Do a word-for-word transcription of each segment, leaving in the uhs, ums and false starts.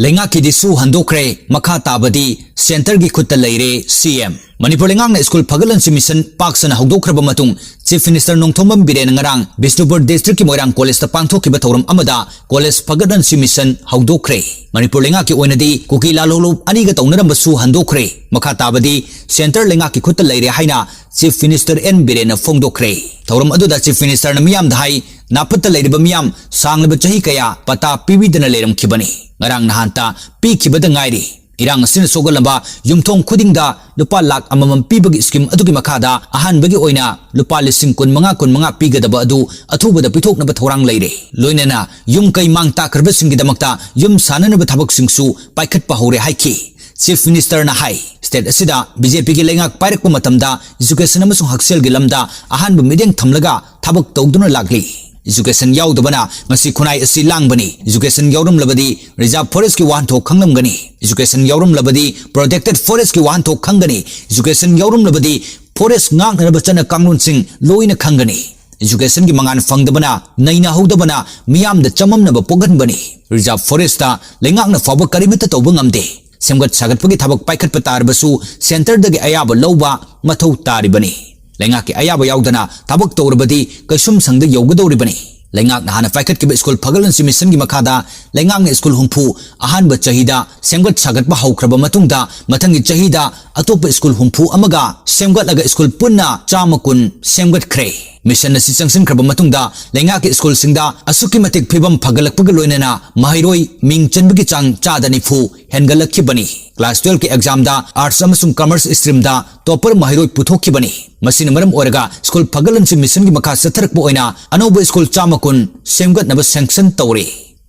ꯂꯩꯉꯥꯛꯀꯤꯗꯤ ꯁꯨ ꯍꯟꯗꯣꯛꯈ꯭ꯔꯦ, ꯃꯈꯥ ꯇꯥꯕꯗꯤ ꯁꯦꯟꯇꯔꯒꯤ ꯈꯨꯠꯇ ꯂꯩꯔꯦ, ꯁꯤ ꯑꯦꯝ꯫ ꯃꯅꯤꯄꯨꯔ ꯂꯩꯉꯥꯛꯅ ꯁ꯭ꯀꯨꯜ ꯐꯒꯠꯍꯟꯁꯤ ꯃꯤꯁꯟ ꯄꯥꯛ ꯁꯟꯅ ꯍꯧꯗꯣꯛꯈ꯭ꯔꯕ ꯃꯇꯨꯡ, ꯆꯤꯐ ꯃꯤꯅꯤꯁꯇꯔ ꯅꯣꯡꯊꯣꯝꯕꯝ ꯕꯤꯔꯦꯟꯅ ꯉꯔꯥꯡ ꯕꯤꯁꯅꯨꯄꯨꯔ ꯗꯤꯁꯇ꯭ꯔꯤꯛꯀꯤ ꯃꯣꯏꯔꯥꯡ ꯀꯣꯂꯦꯖꯇ ꯄꯥꯡꯊꯣꯛꯈꯤꯕ ꯊꯧꯔꯝ ꯑꯃꯗ ꯀꯣꯂꯦꯖ ꯐꯒꯠꯍꯟꯁꯤ ꯃꯤꯁꯟ ꯍꯧꯗꯣꯛꯈ꯭ꯔꯦ꯫ ꯃꯅꯤꯄꯨꯔ ꯂꯩꯉꯥꯛꯀꯤ ꯑꯣꯏꯅꯗꯤ ꯀꯨꯀꯤ ꯂꯥꯂꯣꯡꯂꯨꯞ ꯑꯅꯤꯒ ꯇꯧꯅꯔꯝꯕꯁꯨ ꯍꯟꯗꯣꯛꯈ꯭ꯔꯦ꯫ ꯃꯈꯥ ꯇꯥꯕꯗꯤ ꯁꯦꯟꯇꯔ ꯂꯩꯉꯥꯛꯀꯤ ꯈꯨꯠꯇ ꯂꯩꯔꯦ ꯍꯥꯏꯅ ꯆꯤꯐ ꯃꯤꯅꯤꯁꯇꯔ ꯑꯦꯟ ꯕꯤꯔꯦꯟꯅ ꯐꯣꯡꯗꯣꯛꯈ꯭ꯔꯦ꯫ ꯊꯧꯔꯝ ꯑꯗꯨꯗ ꯆꯤꯐ ꯃꯤꯅꯤꯁꯇꯔꯅ ꯃꯤꯌꯥꯝꯗ ꯍꯥꯏ, ꯅꯥꯄꯠꯇ ꯂꯩꯔꯤꯕ ꯃꯤꯌꯥꯝ ꯁꯥꯡꯂꯕ ꯆꯍꯤ ꯀꯌꯥ ꯄꯇꯥ ꯄꯤꯕꯤꯗꯅ ꯂꯩꯔꯝꯈꯤꯕꯅꯤ꯫ ꯉꯔꯥꯡ ꯅꯍꯥꯟꯇ ꯄꯤꯈꯤꯕꯗ ꯉꯥꯏꯔꯤ꯫ ꯏꯔꯥꯡ ꯑꯁꯤꯅ ꯁꯣꯛꯍꯜꯂꯝꯕ ꯌꯨꯝꯊꯣꯡ ꯈꯨꯗꯤꯡꯗ ꯂꯨꯄꯥ ꯂꯥꯈ ꯑꯃꯃꯝ ꯄꯤꯕꯒꯤ ꯁ꯭ꯀꯤꯝ ꯑꯗꯨꯒꯤ ꯃꯈꯥꯗ ꯑꯍꯥꯟꯕꯒꯤ ꯑꯣꯏꯅ ꯂꯨꯄꯥ ꯂꯤꯁꯤꯡ ꯀꯨꯟꯃꯉꯥ, ꯀꯨꯟꯃꯉꯥ ꯄꯤꯒꯗꯕ ꯑꯗꯨ ꯑꯊꯨꯕꯗ ꯄꯤꯊꯣꯛꯅꯕ ꯊꯧꯔꯥꯡ ꯂꯩꯔꯦ꯫ ꯂꯣꯏꯅꯅ ꯌꯨꯝ ꯀꯩ ꯃꯥꯡ ꯇꯥꯛꯈ꯭ꯔꯕꯁꯤꯡꯒꯤꯗꯃꯛꯇ ꯌꯨꯝ ꯁꯥꯅꯅꯕ ꯊꯕꯛꯁꯤꯡꯁꯨ ꯄꯥꯏꯈꯠꯄ ꯍꯧꯔꯦ ꯍꯥꯏꯈꯤ꯫ ꯆꯤꯐ ꯃꯤꯅꯤꯁꯇꯔꯅ ꯍꯥꯏ, ꯁ꯭ꯇꯦꯠ ꯑꯁꯤꯗ ꯕꯤ ꯖꯦ ꯄꯤꯒꯤ ꯂꯩꯉꯥꯛ ꯄꯥꯏꯔꯛꯄ ꯃꯇꯝꯗ ꯏꯖꯨꯀꯦꯁꯟ ꯑꯃꯁꯨꯡ ꯍꯛꯁꯦꯜꯒꯤ ꯂꯝꯗ ꯑꯍꯥꯟꯕ ꯃꯤꯠꯌꯦꯡ ꯊꯝꯂꯒ ꯊꯕꯛ ꯇꯧꯗꯨꯅ ꯂꯥꯛꯂꯤ꯫ ꯏꯖꯨꯀꯦꯁꯟ ꯌꯥꯎꯗꯕꯅ ꯉꯁꯤ ꯈꯨꯟꯅꯥꯏ ꯑꯁꯤ ꯂꯥꯡꯕꯅꯤ꯫ ꯏꯖꯨꯀꯦꯁꯟ ꯌꯥꯎꯔꯝꯂꯕꯗꯤ ꯔꯤꯖꯥꯔꯚ ꯐꯣꯔꯦꯁ꯭ꯠꯀꯤ ꯋꯥꯍꯟꯊꯣꯛ ꯈꯪꯂꯝꯒꯅꯤ꯫ ꯏꯖꯨꯀꯦꯁꯟ ꯌꯥꯎꯔꯝꯂꯕꯗꯤ ꯄ꯭ꯔꯣꯇꯦꯛꯇꯦꯗ ꯐꯣꯔꯦꯁ꯭ꯠꯀꯤ ꯋꯥꯍꯟꯊꯣꯛ ꯈꯪꯒꯅꯤ꯫ ꯏꯖꯨꯀꯦꯁꯟ ꯌꯥꯎꯔꯝꯂꯕꯗꯤ ꯐꯣꯔꯦꯁ꯭ꯠ ꯉꯥꯛꯅꯅꯕ ꯆꯠꯅ ꯀꯥꯡꯂꯣꯟꯁꯤꯡ ꯂꯣꯏꯅ ꯈꯪꯒꯅꯤ꯫ ꯏꯖꯨꯀꯦꯁꯟꯒꯤ ꯃꯉꯥꯜ ꯐꯪꯗꯕꯅ, ꯅꯩꯅꯍꯧꯗꯕꯅ ꯃꯤꯌꯥꯝꯗ ꯆꯃꯝꯅꯕ ꯄꯣꯛꯍꯟꯕꯅꯤ꯫ ꯔꯤꯖꯥꯔꯚ ꯐꯣꯔꯦꯁ꯭ꯠꯇ ꯂꯩꯉꯥꯛꯅ ꯐꯥꯎꯕ ꯀꯔꯤꯃꯠꯇ ꯇꯧꯕ ꯉꯝꯗꯦ꯫ ꯁꯦꯝꯒꯠ ꯁꯥꯒꯠꯄꯒꯤ ꯊꯕꯛ ꯄꯥꯏꯈꯠꯄ ꯇꯥꯔꯕꯁꯨ ꯁꯦꯟꯇꯔꯗꯒꯤ ꯑꯌꯥꯕ ꯂꯧꯕ ꯃꯊꯧ ꯇꯥꯔꯤꯕꯅꯤ꯫ ꯂꯩꯉꯥꯛꯀꯤ ꯑꯌꯥꯕ ꯌꯥꯎꯗꯅ ꯊꯕꯛ ꯇꯧꯔꯕꯗꯤ ꯀꯩꯁꯨꯝꯁꯪꯗ ꯌꯧꯒꯗꯧꯔꯤꯕꯅꯤ꯫ ꯂꯩꯉꯥꯛꯅ ꯍꯥꯟꯅ ꯄꯥꯏꯈꯠꯈꯤꯕ ꯁ꯭ꯀꯨꯜ ꯐꯒꯠꯍꯟꯁꯤ ꯃꯤꯁꯟꯒꯤ ꯃꯈꯥꯗ ꯂꯩꯉꯥꯛꯅ ꯁ꯭ꯀꯨꯜ ꯍꯨꯝꯐꯨ ꯑꯍꯥꯟꯕ ꯆꯍꯤꯗ ꯁꯦꯝꯒꯠ ꯁꯥꯒꯠꯄ ꯍꯧꯈ꯭ꯔꯕ ꯃꯇꯨꯡꯗ, ꯃꯊꯪꯒꯤ ꯆꯍꯤꯗ ꯑꯇꯣꯞꯄ ꯁ꯭ꯀꯨꯜ ꯍꯨꯝꯐꯨ ꯑꯃꯒ ꯁꯦꯝꯒꯠꯂꯒ ꯁ꯭ꯀꯨꯜ ꯄꯨꯟꯅ ꯆꯥꯝꯃ ꯀꯨꯟ ꯁꯦꯝꯒꯠꯈ꯭ꯔꯦ꯫ ꯃꯤꯁꯟ ꯑꯁꯤ ꯆꯪꯁꯤꯟꯈ꯭ꯔꯕ ꯃꯇꯨꯡꯗ ꯂꯩꯉꯥꯛꯀꯤ ꯁ꯭ꯀꯨꯜꯁꯤꯡꯗ ꯑꯁꯨꯛꯀꯤ ꯃꯇꯤꯛ ꯐꯤꯕꯝ ꯐꯒꯠꯂꯛꯄꯒ ꯂꯣꯏꯅꯅ ꯃꯍꯩꯔꯣꯏ ꯃꯤꯡ ꯆꯟꯕꯒꯤ ꯆꯥꯡ ꯆꯥꯗ ꯅꯤꯐꯨ ꯍꯦꯟꯒꯠꯂꯛꯈꯤꯕꯅꯤ꯫ ꯀ꯭ꯂꯥꯁ ꯇꯨꯋꯦꯜꯐꯀꯤ ꯑꯦꯛꯖꯥꯝꯗ ꯑꯥꯔꯠꯁ ꯑꯃꯁꯨꯡ ꯀꯃꯔꯁ ꯁ꯭ꯇ꯭ꯔꯤꯝꯗ ꯇꯣꯞꯄꯔ ꯃꯍꯩꯔꯣꯏ ꯄꯨꯊꯣꯛꯈꯤꯕꯅꯤ꯫ ꯃꯁꯤꯅ ꯃꯔꯝ ꯑꯣꯏꯔꯒ ꯁ꯭ꯀꯨꯜ ꯐꯒꯠꯍꯟꯁꯤ ꯃꯤꯁꯟꯒꯤ ꯃꯈꯥ ꯆꯠꯊꯔꯛꯄ ꯑꯣꯏꯅ ꯑꯅꯧꯕ ꯁ꯭ꯀꯨꯜ ꯆꯥꯝꯃ ꯀꯨꯟ ꯁꯦꯝꯒꯠꯅꯕ ꯁꯦꯡꯁꯟ ꯇꯧꯔꯦ꯫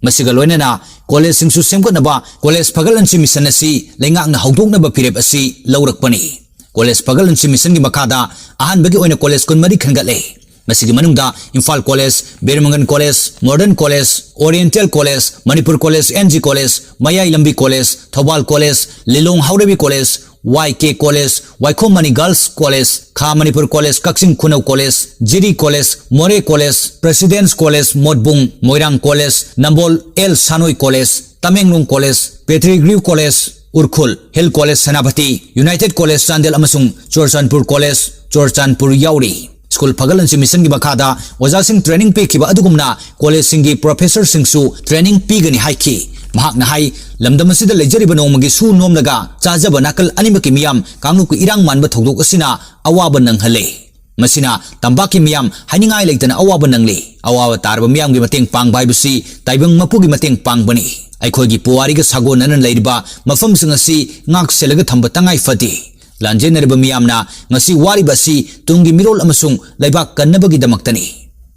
ꯃꯁꯤꯒ ꯂꯣꯏꯅꯅ ꯀꯣꯂꯦꯖꯁꯤꯡꯁꯨ ꯁꯦꯝꯒꯠꯅꯕ ꯀꯣꯂꯦꯖ ꯐꯒꯠꯍꯟꯁꯤ ꯃꯤꯁꯟ ꯑꯁꯤ ꯂꯩꯉꯥꯛꯅ ꯍꯧꯗꯣꯛꯅꯕ ꯐꯤꯔꯦꯞ ꯑꯁꯤ ꯂꯧꯔꯛꯄꯅꯤ꯫ ꯀꯣꯂꯦꯖ ꯐꯒꯠꯍꯟꯁꯤ ꯃꯤꯁꯟꯒꯤ ꯃꯈꯥꯗ ꯑꯍꯥꯟꯕꯒꯤ ꯑꯣꯏꯅ ꯀꯣꯂꯦꯖ ꯀꯨꯟꯃꯔꯤ ꯈꯟꯒꯠꯂꯦ꯫ ꯃꯁꯤꯒꯤ ꯃꯅꯨꯡꯗ Imphal college, Bir Mangol college, modern college, oriental college, Manipur college, N G college, Mayai Lambi college, Thoubal college, Lilong Haoreibi college, Y K college, Waikhom Mani girls college, Kha Manipur college, Kakching Khunou college, Jiri college, Moreh college, presidency college Motbung, Moirang college, Nambol L Sanoi college, Tamenglong college, Pettigrew college, Ukhrul, hill college Senapati, united college Chandel ꯑꯃꯁꯨꯡ Churachandpur college Churachandpur ꯌꯥꯎꯔꯤ꯫ School ꯐꯒꯠꯍꯟꯁꯤ ꯃꯤꯁꯟꯒꯤ ꯃꯈꯥꯗ ꯑꯣꯖꯥꯁꯤꯡ training ꯄꯤꯈꯤꯕ ꯑꯗꯨꯒꯨꯝꯅ ꯀꯣꯂꯦꯖꯁꯤꯡꯒꯤ ꯄ꯭ꯔꯣꯐꯦꯁꯔꯁꯤꯡꯁꯨ training ꯄꯤꯒꯅꯤ ꯍꯥꯏꯈꯤ꯫ ꯃꯍꯥꯛꯅ ꯍꯥꯏ, ꯂꯝꯗꯝ ꯑꯁꯤꯗ ꯂꯩꯖꯔꯤꯕ ꯅꯣꯡꯃꯒꯤ ꯁꯨ ꯅꯣꯝꯂꯒ ꯆꯥꯖꯕ ꯅꯥꯀꯜ ꯑꯅꯤꯃꯛꯀꯤ ꯃꯤꯌꯥꯝ ꯀꯥꯡꯂꯨꯞꯀꯤ ꯏꯔꯥꯡ ꯃꯥꯟꯕ ꯊꯧꯗꯣꯛ ꯑꯁꯤꯅ ꯑꯋꯥꯕ ꯅꯪꯍꯜꯂꯦ꯫ ꯃꯁꯤꯅ ꯇꯝꯄꯥꯛꯀꯤ ꯃꯤꯌꯥꯝ ꯍꯥꯏꯅꯤꯡꯉꯥꯏ ꯂꯩꯇꯅ ꯑꯋꯥꯕ ꯅꯪꯂꯤ꯫ ꯑꯋꯥꯕ ꯇꯥꯔꯕ ꯃꯤꯌꯥꯝꯒꯤ ꯃꯇꯦꯡ ꯄꯥꯡꯕ ꯍꯥꯏꯕꯁꯤ ꯇꯥꯏꯕꯪ ꯃꯄꯨꯒꯤ ꯃꯇꯦꯡ ꯄꯥꯡꯕꯅꯤ꯫ ꯑꯩꯈꯣꯏꯒꯤ ꯄꯨꯋꯥꯔꯤꯒ ꯁꯥꯒꯣꯟꯅꯅ ꯂꯩꯔꯤꯕ ꯃꯐꯝꯁꯤꯡ ꯑꯁꯤ ꯉꯥꯛ ꯁꯦꯜꯂꯒ ꯊꯝꯕ ꯇꯉꯥꯏ ꯐꯗꯦ꯫ ꯂꯥꯟꯖꯦꯟꯅꯔꯤꯕ ꯃꯤꯌꯥꯝꯅ ꯉꯁꯤ ꯋꯥꯔꯤꯕ ꯑꯁꯤ ꯇꯨꯡꯒꯤ ꯃꯤꯔꯣꯜ ꯑꯃꯁꯨꯡ ꯂꯩꯕꯥꯛ ꯀꯟꯅꯕꯒꯤꯗꯃꯛꯇꯅꯤ꯫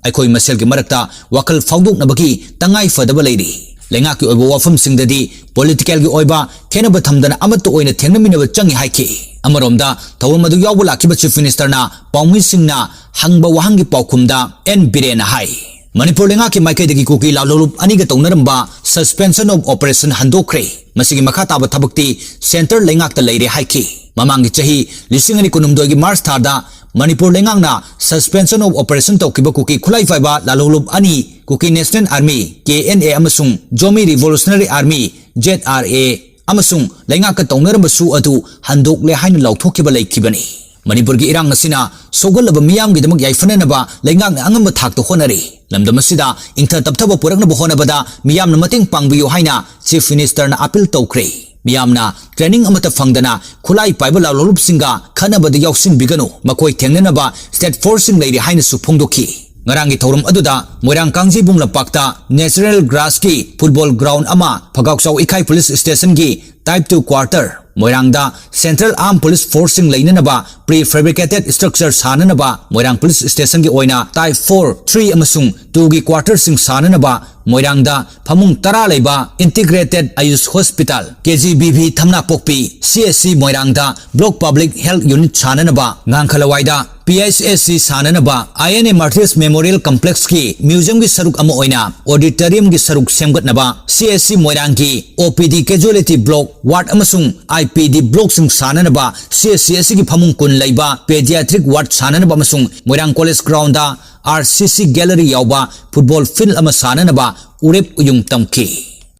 ꯑꯩꯈꯣꯏ ꯃꯁꯦꯜꯒꯤ ꯃꯔꯛꯇ ꯋꯥꯈꯜ ꯐꯥꯎꯗꯣꯛꯅꯕꯒꯤ ꯇꯉꯥꯏ ꯐꯗꯕ ꯂꯩꯔꯤ꯫ ꯂꯩꯉꯥꯛꯀꯤ ꯑꯣꯏꯕ ꯋꯥꯐꯝꯁꯤꯡꯗꯗꯤ ꯄꯣꯂꯤꯇꯤꯀꯦꯜꯒꯤ ꯑꯣꯏꯕ ꯈꯦꯠꯅꯕ ꯊꯝꯗꯅ ꯑꯃꯠꯇ ꯑꯣꯏꯅ ꯊꯦꯡꯅꯃꯤꯟꯅꯕ ꯆꯪꯏ ꯍꯥꯏꯈꯤ꯫ ꯑꯃꯔꯣꯝꯗ ꯊꯧꯔꯝ ꯑꯗꯨ ꯌꯥꯎꯕ ꯂꯥꯛꯈꯤꯕ ꯆꯤꯐ ꯃꯤꯅꯤꯁꯇꯔꯅ ꯄꯥꯎꯃꯤꯁꯤꯡꯅ ꯍꯪꯕ ꯋꯥꯍꯪꯒꯤ ꯄꯥꯎꯈꯨꯝꯗ ꯑꯦꯟ ꯕꯤꯔꯦꯟꯅ ꯍꯥꯏ, ꯃꯅꯤꯄꯨꯔ ꯂꯩꯉꯥꯛꯀꯤ ꯃꯥꯏꯀꯩꯗꯒꯤ ꯀꯨꯀꯤ ꯂꯥꯜꯍꯧꯂꯨꯞ ꯑꯅꯤꯒ ꯇꯧꯅꯔꯝꯕ suspension of operation ꯍꯟꯗꯣꯛꯈ꯭ꯔꯦ꯫ ꯃꯁꯤꯒꯤ ꯃꯈꯥ ꯇꯥꯕ ꯊꯕꯛꯇꯤ ꯁꯦꯟꯇꯔ ꯂꯩꯉꯥꯛꯇ ꯂꯩꯔꯦ ꯍꯥꯏꯈꯤ꯫ ꯃꯃꯥꯡꯒꯤ ꯆꯍꯤ ꯂꯤꯁꯤꯡ ꯑꯅꯤ ꯀꯨꯟꯍꯨꯝꯗꯣꯏꯒꯤ ꯃꯥꯔꯆ ꯊꯥꯗ ꯃꯅꯤꯄꯨꯔ ꯂꯩꯉꯥꯛꯅ suspension of operation ꯇꯧꯈꯤꯕ ꯀꯨꯀꯤ ꯈꯨꯠꯂꯥꯏ ꯄꯥꯏꯕ ꯂꯥꯜꯍꯧꯂꯨꯞ ꯑꯅꯤ, Kuki national army, K N A, ꯑꯃꯁꯨꯡ Zomi revolutionary army, Z R A, ꯑꯃꯁꯨꯡ ꯂꯩꯉꯥꯛꯀ ꯇꯧꯅꯔꯝꯕ ꯁꯨ ꯑꯗꯨ ꯍꯟꯗꯣꯛꯂꯦ ꯍꯥꯏꯅ ꯂꯥꯎꯊꯣꯛꯈꯤꯕ ꯂꯩꯈꯤꯕꯅꯤ꯫ ꯃꯅꯤꯄꯨꯔꯒꯤ ꯏꯔꯥꯡ ꯑꯁꯤꯅ ꯁꯣꯛꯍꯜꯂꯕ ꯃꯤꯌꯥꯝꯒꯤꯗꯃꯛ ꯌꯥꯏꯐꯅꯅꯕ ꯂꯩꯉꯥꯛꯅ ꯑꯉꯝꯕ ꯊꯥꯛꯇ ꯍꯣꯠꯅꯔꯤ꯫ ꯂꯝꯗꯝ ꯑꯁꯤꯗ ꯏꯪꯊ ꯇꯞꯊꯕ ꯄꯨꯔꯛꯅꯕ ꯍꯣꯠꯅꯕꯗ ꯃꯤꯌꯥꯝꯅ ꯃꯇꯦꯡ ꯄꯥꯡꯕꯤꯌꯨ ꯍꯥꯏꯅ ꯆꯤꯐ ꯃꯤꯅꯤꯁꯇꯔꯅ ꯑꯥꯄꯤꯜ ꯇꯧꯈ꯭ꯔꯦ꯫ ꯃꯤꯌꯥꯝꯅ ꯇ꯭ꯔꯦꯅꯤꯡ ꯑꯃꯠꯇ ꯐꯪꯗꯅ ꯈꯨꯠꯂꯥꯏ ꯄꯥꯏꯕ ꯂꯥꯜꯍꯧꯂꯨꯞꯁꯤꯡꯒ ꯈꯠꯅꯕꯗ ꯌꯥꯎꯁꯤꯟꯕꯤꯒꯅꯨ꯫ ꯃꯈꯣꯏ ꯊꯦꯡꯅꯅꯕ ꯁ꯭ꯇꯦꯠ ꯐꯣꯔꯁꯁꯤꯡ ꯂꯩꯔꯤ ꯍꯥꯏꯅꯁꯨ ꯐꯣꯡꯗꯣꯛꯈꯤ꯫ ꯉꯔꯥꯡꯒꯤ ꯊꯧꯔꯝ ꯑꯗꯨꯗ ꯃꯣꯏꯔꯥꯡ ꯀꯥꯡꯖꯩꯕꯨꯡ ꯂꯝꯄꯥꯛꯇ ꯅꯦꯆꯔꯦꯜ ꯒ꯭ꯔꯥꯁꯀꯤ ꯐꯨꯠꯕꯣꯜ ꯒ꯭ꯔꯥꯎꯟ ꯑꯃ, ꯐꯒꯥꯎꯆꯥꯎ ꯏꯀꯥꯏ ꯄꯨꯂꯤꯁ ꯁ꯭ꯇꯦꯁꯟꯒꯤ ꯇꯥꯏꯞ ꯇꯨ ꯀ꯭ꯋꯥꯔꯇꯔ, ꯃꯣꯏꯔꯥꯡꯗ ꯁꯦꯟꯇ꯭ꯔꯦꯜ ꯑꯥꯔꯝ ꯄꯨꯂꯤꯁ ꯐꯣꯔꯁꯁꯤꯡ ꯂꯩꯅꯅꯕ ꯄ꯭ꯔꯤ ꯐꯦꯕ꯭ꯔꯤꯀꯦꯇꯦꯗ ꯁ꯭ꯇ꯭ꯔꯛꯆꯔ ꯁꯥꯅꯅꯕ, ꯃꯣꯏꯔꯥꯡ ꯄꯨꯂꯤꯁ ꯁ꯭ꯇꯦꯁꯟꯒꯤ ꯑꯣꯏꯅ ꯇꯥꯏꯞ ꯐꯣꯔ, ꯊ꯭ꯔꯤ ꯑꯃꯁꯨꯡ ꯇꯨꯒꯤ ꯀ꯭ꯋꯥꯔꯇꯔꯁꯤꯡ ꯁꯥꯅꯅꯕ, ꯃꯣꯏꯔꯥꯡꯗ ꯐꯃꯨꯡ ꯇꯔꯥ ꯂꯩꯕ integrated AYUSH hospital, K G B V ꯊꯝꯅꯥꯄꯣꯛꯄꯤ ꯁꯤ ꯑꯦꯁ ꯁꯤ ꯃꯣꯏꯔꯥꯡꯗ ꯕ꯭ꯂꯣꯛ ꯄꯕ꯭ꯂꯤꯛ ꯍꯦꯜꯊ ꯌꯨꯅꯤꯠ ꯁꯥꯅꯅꯕ, ꯉꯥꯡꯈꯂꯋꯥꯏꯗ ꯄꯤ ꯑꯩꯆ ꯑꯦꯁ ꯁꯤ ꯁꯥꯅꯅꯕ, ꯑꯥꯏ ꯑꯦꯟ ꯑꯦ ꯃꯥꯔꯇꯤꯔꯁ ꯃꯦꯃꯣꯔꯤꯌꯦꯜ ꯀꯝꯄ꯭ꯂꯦꯛꯁꯀꯤ ꯃ꯭ꯌꯨꯖꯤꯌꯝꯒꯤ ꯁꯔꯨꯛ ꯑꯃ ꯑꯣꯏꯅ ꯑꯣꯗꯤꯇꯣꯔꯤꯌꯝꯒꯤ ꯁꯔꯨꯛ ꯁꯦꯝꯒꯠꯅꯕ, ꯁꯤ ꯑꯦꯁ ꯁꯤ ꯃꯣꯏꯔꯥꯡꯒꯤ ꯑꯣ ꯄꯤ ꯗꯤ ꯀꯦꯖꯨꯋꯦꯂꯤꯇꯤ ꯕ꯭ꯂꯣꯛ, ꯋꯥꯔꯗ ꯑꯃꯁꯨꯡ ꯑꯥꯏ ꯄꯤ ꯗꯤ ꯕ꯭ꯂꯣꯛꯁꯤꯡ ꯁꯥꯅꯅꯕ, ꯁꯤ ꯑꯦꯁ ꯁꯤ ꯑꯁꯤꯒꯤ ꯐꯃꯨꯡ ꯀꯨꯟ ꯂꯩꯕ ꯄꯦꯗꯤꯌꯥꯇ꯭ꯔꯤꯛ ꯋꯥꯔꯗ ꯁꯥꯅꯅꯕ ꯑꯃꯁꯨꯡ ꯃꯣꯏꯔꯥꯡ ꯀꯣꯂꯦꯖ ꯒ꯭ꯔꯥꯎꯟꯗ ꯑꯥꯔ ꯁꯤ ꯁꯤ ꯒꯦꯂꯔꯤ ꯌꯥꯎꯕ ꯐꯨꯠꯕꯣꯜ ꯐꯤꯜꯗ ꯑꯃ ꯁꯥꯅꯅꯕ ꯎꯔꯦꯞ ꯎꯌꯨꯡ ꯇꯝꯈꯤ꯫